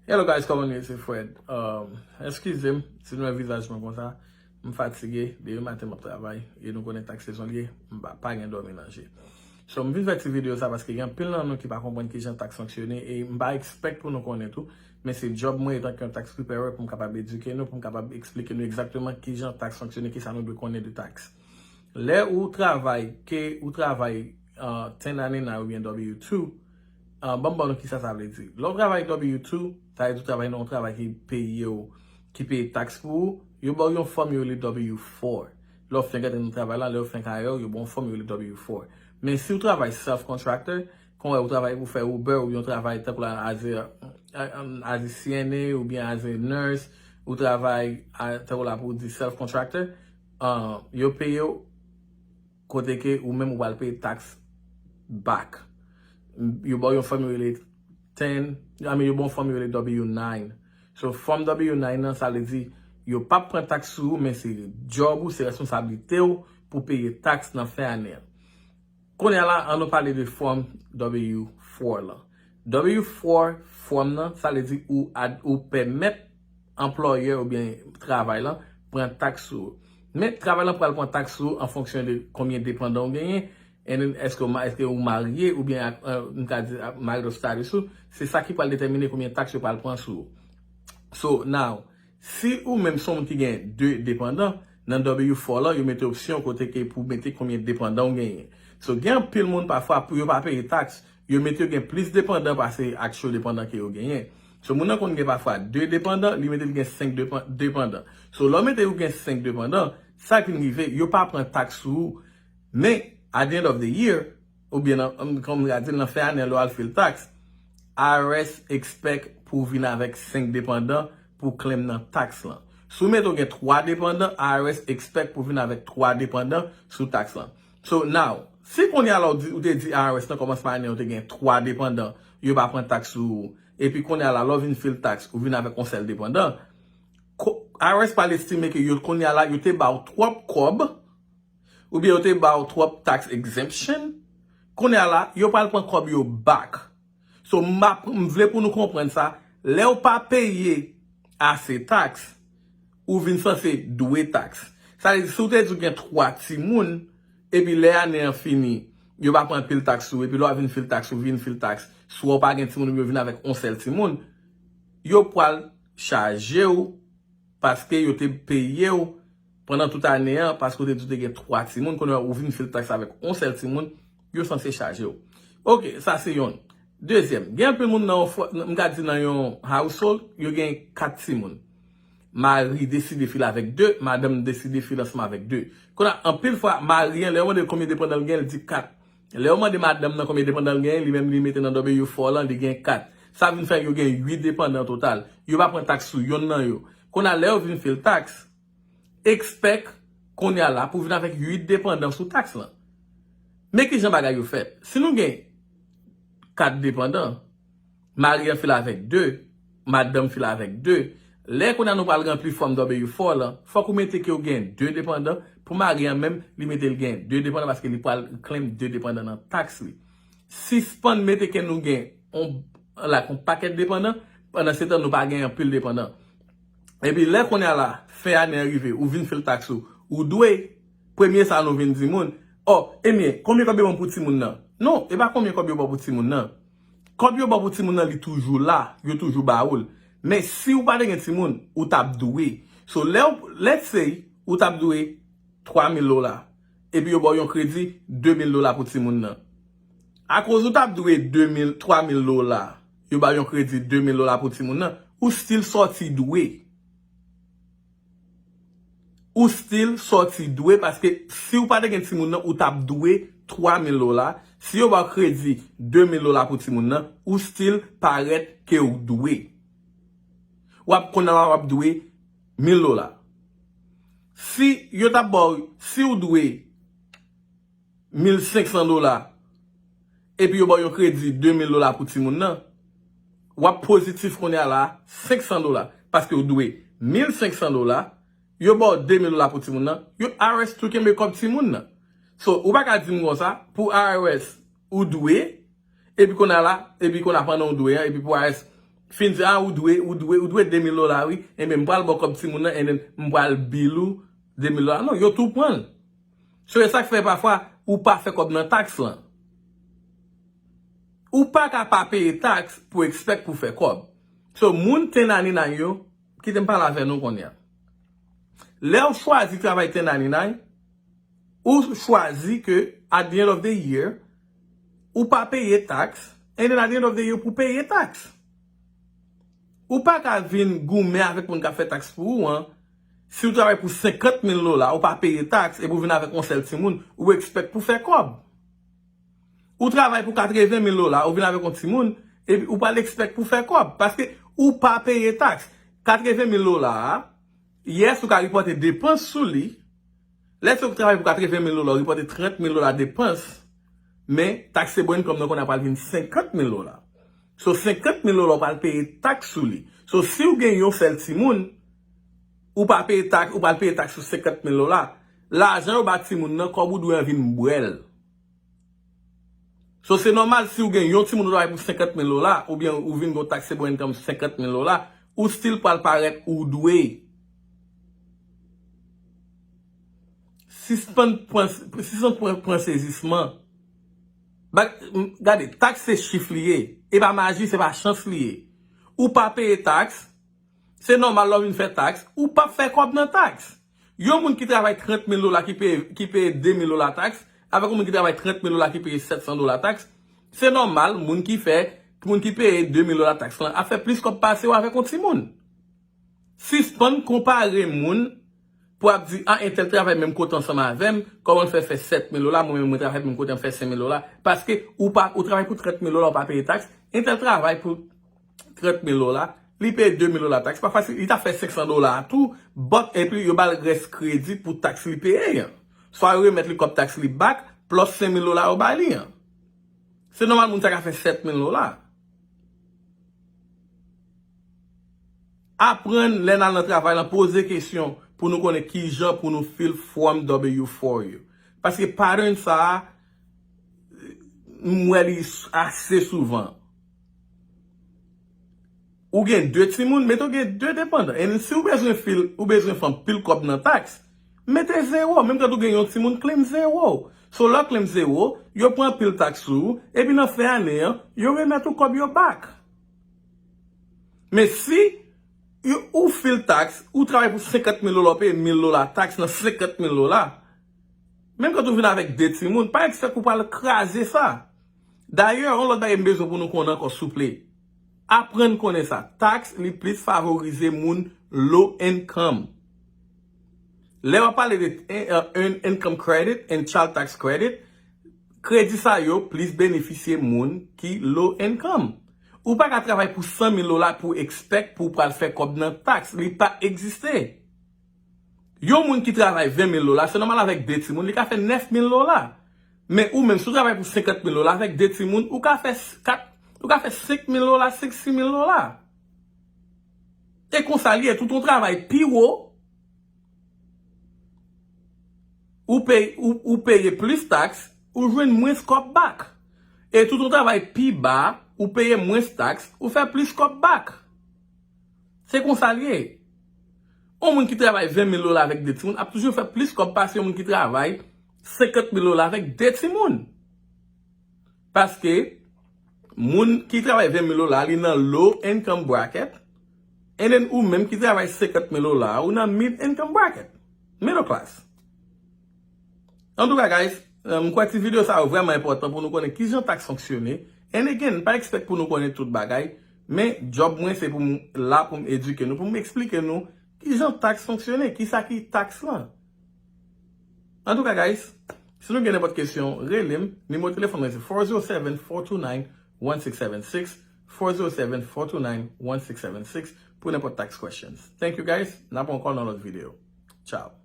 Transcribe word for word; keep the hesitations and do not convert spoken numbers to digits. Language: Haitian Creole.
Hello guys, kòman nou ye? Se Fred. Um, eskize m si nou wè vizaj mwen konsa. M fatige, depi maten m ap travay, e nou konnen tax season li ye, m pa, pa gen dòmi nan je. So, m vin fè ti videyo sa paske gen anpil nan nou ki pa konprann kijan tax fonksyone, e m pa expect pou nou konnen tou, men se job mwen etan ke yon tax preparer pou m kapab edike nou, pou m kapab eksplike nou egzakteman kijan tax fonksyone, kisa nou dwe konnen de tax. Lè ou travay, ke ou travay uh, ten ninety-nine oubyen W two, uh, ban m ban nou kisa sa vle di. Lè w travay W two, sa vle di w travay nan yon travay ki peye w, ki peye tax pou ou, yo ba w yon fòm yo rele W four. Lè w fin gade nan travay la, lè yo fin kare w, yo ba w yon fòm yo rele W four. Men si w travay self contractor, kon wè ou travay pou fè Uber oubyen w travay tankou la as a, as a C N A oubyen as a nurse, ou travay tankou la pou di self contractor, uh, yo peye w kote ke ou menm ou pral peye tax back. Yo ba w yon fòm yo rele ten, I mean, yo ba w yon fòm yo rele W nine. So, fòm W nine nan, sa vle di, yo p ap pran tax sou ou, men se job ou, se responsablite w pou peye tax nan fen ane an. Kounye a la, an nou pale de fòm W four lan. W four fòm nan, sa vle di ou, ad, ou pèmèt anplòyè oubyen travay lan pran tax sou ou. Men travay lan pral pran tax sou ou an fonksyon de konbyen depandan ou genyen, and then èske ou, èske ou marye oubyen ak, uh, m ka di ak marital status ou, se sa ki pral detèmine konbyen tax yo pral pran sou ou. So, now, si ou menm se yon moun ki gen de depandan, nan W four lan, yo mete opsyon kote ke pou mete konbyen depandan ou genyen. So, gen anpil moun pafwa pou yo pa peye tax, yo mete yo gen plis depandan pase actual depandan ke yo genyen. So, moun nan konn gen pafwa de depandan, li mete li gen senk depan-, depandan. So, lè w mete ou gen senk depandan, sa ki vin rive, yo pa pran tax sou ou. Men, at the end of the year, oubyen nan, um, kòm yo di l, nan fen ane an, lè w al fil tax, I R S expect pou w vin avèk senk depandan pou claim nan tax lan. Si w mete w gen twa depandan, I R S expect pou w vin avèk twa depandan sou tax lan. So now, si kounye a la ou di, ou te di I R S nan kòmansman ane an ou te gen twa depandan, yo pa pran tax sou ou, epi kounye a la lè w vin fil tax, ou vin avèk yon sèl depandan, ko-, I R S pral estime ke yo kounye a la, yo te ba w twòp kòb, oubyen yo te ba w twòp tax exemption, kounye a la, yo pral pran kòb yo back. So, m ap, m vle pou nou konprann sa, lè w pa peye ase tax, ou vin sanse dwe tax. Sa vle di, si w te di w gen twa timoun, epi lè ane an fini, yo pa pran anpil tax sou ou, epi lè w ap vin fil tax, ou vin fil tax, swa w pa gen timoun, oubyen w vin avèk yon sèl timoun, yo pral chaje w paske yo te peye w pandan tout ane an, paske w te di w te gen twa timoun, kounye a ou vin fil tax avèk yon sèl timoun, yo sanse chaje w. Oke, sa se yonn. Dezyèm, gen anpil moun nan yon fwa-, m ka di nan yon household, yo gen kat timoun. Mari deside fil avèk de, madanm deside fil ansanm avèk de. Kounye a, anpil fwa, mari an, lè yo mande l konbyen depandan l gen, l di kat. Lè yo mande madanm nan konbyen depandan l genyen, li menm li mete nan W four lan, li gen kat. Sa vin fè yo gen uit depandan total. Yo pa pran tax sou yonn nan yo. Kounye a, lè yo vin fil tax, expect kounye a la pou vin avèk uit depandan sou tax lan. Men kijan bagay yo fèt. Si nou gen kat depandan, mari an fil avèk de, madanm fil avèk de. Lè kounye a nou pral ranpli fòm W four lan, fòk ou mete ke w gen de depandan. Pou mari an menm, li mete l gen de depandan paske li pral claim de depandan nan tax li. Sispann mete ke nou gen on, like, on pakèt depandan, pandan se tan nou pa gen anpil depandan. Epi lè kounye a la, fen ane an rive, ou vin fil tax ou, ou dwe, premye sa nou vin di moun, ò, ebyen, konbyen kòb yo ban pou timoun nan? Non, e pa konbyen kòb yo ban pou timoun nan. Kòb yo ba w pou timoun nan, li toujou la, yo toujou ba ou l. Men si w pa te gen timoun, ou t ap dwe. So, lè w, let's say, ou t ap dwe twa mil dola, epi yo ba w yon kredi de mil dola pou timoun nan. Akoz ou t ap dwe de mil, twa mil dola, yo ba w yon kredi de mil dola pou timoun nan, ou still sòti dwe. Ou still sòti dwe, paske si w pa te gen timoun nan, ou t ap dwe twa mil dola. Si yo ba w kredi de mil dola pou timoun nan, ou still parèt ke w dwe. W ap konn nan w ap dwe mil dola. Si yo t ap ba w, si w dwe mil senk san dola, epi yo ba w yon kredi de mil dola pou timoun nan, w ap pozitif kounye a la senk san dola, paske w dwe mil senk san dola, yo ba w de mil dola pou timoun nan, yo I R S tou kenbe kòb timoun nan. So, ou pa ka di m konsa, pou I R S, ou dwe, epi kounye a la, epi kounye a pandan w dwe an, epi pou I R S, fin di, ah, ou dwe, ou dwe, ou dwe de mil dola, wi. Enben, m pral ba w kòb timoun nan, and then m pral bill ou de mil dola. Non, yo tou pran l. So, e sa k fè pafwa ou pa fè kòb nan taks lan. Ou pa ka pa peye taks pou expect pou fè kòb. So, moun ten ninety-nine yo, kite m pale avè nou kounye a. Lè w chwazi travay ten ninety-nine, ou chwazi ke at the end of the year, ou pa peye taks, and then at the end of the year, pou peye taks. Ou pa ka vin goumen avèk moun k ap fè taks pou ou an. Si w travay pou senkant mil dola, ou pa peye taks, epi w vin avèk yon sèl timoun, ou expect pou fè kòb. Ou travay pou katreven mil dola, ou vin avèk yon timoun, epi ou pral expect pou fè kòb, paske ou pa peye taks. Katreven mil dola a, yes, ou ka ripòte depans sou li. Lè se ou ki travay pou katreven mil dola, ou ripòte trant mil dola depans, men taxable income nan kounye a pral vin senkant mil dola. So, senkant mil dola ou pral peye taks sou li. So, si w gen yon sèl timoun, ou pa peye taks, ou pral peye taks sou senkant mil dola. Lajan yo ba timoun nan, kòb ou dwe an vin bwè l. So, se nòmal si w gen yon timoun ou travay pou senkant mil dola, oubyen ou vin gen taxable income senkant mil dola, ou still pral parèt ou dwe. Sispann pran, sispann pran, pran sezisman. Ba, m, gade, taks se chif li ye. E pa maji, se pa chans li ye. Ou pa peye taks, se nòmal lè w vin fè taks, ou p ap fè kòb nan taks. Yon moun ki travay trant mil dola ki peye, ki peye de mil dola taks, avèk yon moun ki travay trant mil dola ki peye sèt san dola taks, se nòmal moun ki fè, moun ki peye de mil dola taks lan ap fè plis kòb pase w avèk yon timoun. Sispann konpare moun pou ap di, ah, entèl travay menm kote ansanm avè m, kòman l fè fè sèt mil dola, mwen menm mwen travay menm kote m fè senk mil dola. Paske ou pa, ou travay pou trant mil dola, ou pa peye taks, entèl travay pou trant mil dola, li peye de mil dola taks, pa fasil, li ta fè senk san dola tou, but epi yo ba l rès kredi pou taks li peye an. Swa yo remèt li kòb taks li back, plus senk mil dola yo ba li an. Se nòmal moun sa ka fè sèt mil dola. Aprann lè n al nan travay lan, poze kesyon pou nou konnen kijan pou nou fill Form W four yo. Paske pattern sa a, m wè li ase souvan. Ou gen de timoun, mete w gen de depandan. And si w bezwen fill, ou bezwen fè anpil kòb nan taks, mete zewo. Menm kan ou gen yon timoun, claim zewo. So, lè w claim zewo, yo pran anpil taks sou ou, epi nan fen ane an, yo remèt ou kòb yo back. Men si yo, ou fill taks, ou travay pou senkant mil dola, ou peye mil dola taks nan senkant mil dola, menm kan ou vin avèk de timoun, pa expect ou pral kraze sa. Dayè, yon lòt bagay m bezwen pou nou konnen ankò, souple. Aprann konnen sa. Taks, li plis favorize moun low income. Lè w ap pale de, eh, eh, Earned Income Credit and Child Tax Credit, kredi sa yo plis benefisye moun ki low income. Ou pa ka travay pou san mil dola pou expect pou w pral fè kòb nan taks. Li pa egziste. Yon moun ki travay ven mil dola, se nòmal avèk de timoun, li ka fè nèf mil dola. Men ou menm, si w travay pou senkant mil dola, avèk de timoun, ou ka fè s-, kat, ou ka fè senk mil dola, senk, sis mil dola. E konsa li ye, tout yon travay pi wo, ou peye, ou, ou peye plis taks, ou jwenn mwens kòb back. E tout yon travay pi ba, ou peye mwens taks, ou fè plis kòb back. Se konsa l ye. Yon moun ki travay ven mil dola avèk de timoun ap toujou fè plis kòb pase yon moun ki travay senkant mil dola avèk de timoun. Paske moun ki travay ven mil dola, li nan low income bracket, and then ou menm ki travay senkant mil dola, ou nan mid income bracket, middle class. Antouka, guys, euh, m kwè ti videyo sa yo vrèman enpòtan pou nou konnen kijan taks fonksyone. And again, pa expect pou nou konnen tout bagay, men job mwen se pou m la pou m edike nou, pou m eksplike nou kijan taks fonksyone, kisa ki taks lan. Antouka, guys, si nou gen nenpòt kesyon, rele m. Nimewo telefòn mwen se four zero seven, four two nine, one six seven six, four zero seven, four two nine, one six seven six, pou nenpòt tax questions. Thank you, guys. N ap wè ankò nan lòt videyo. Ciao.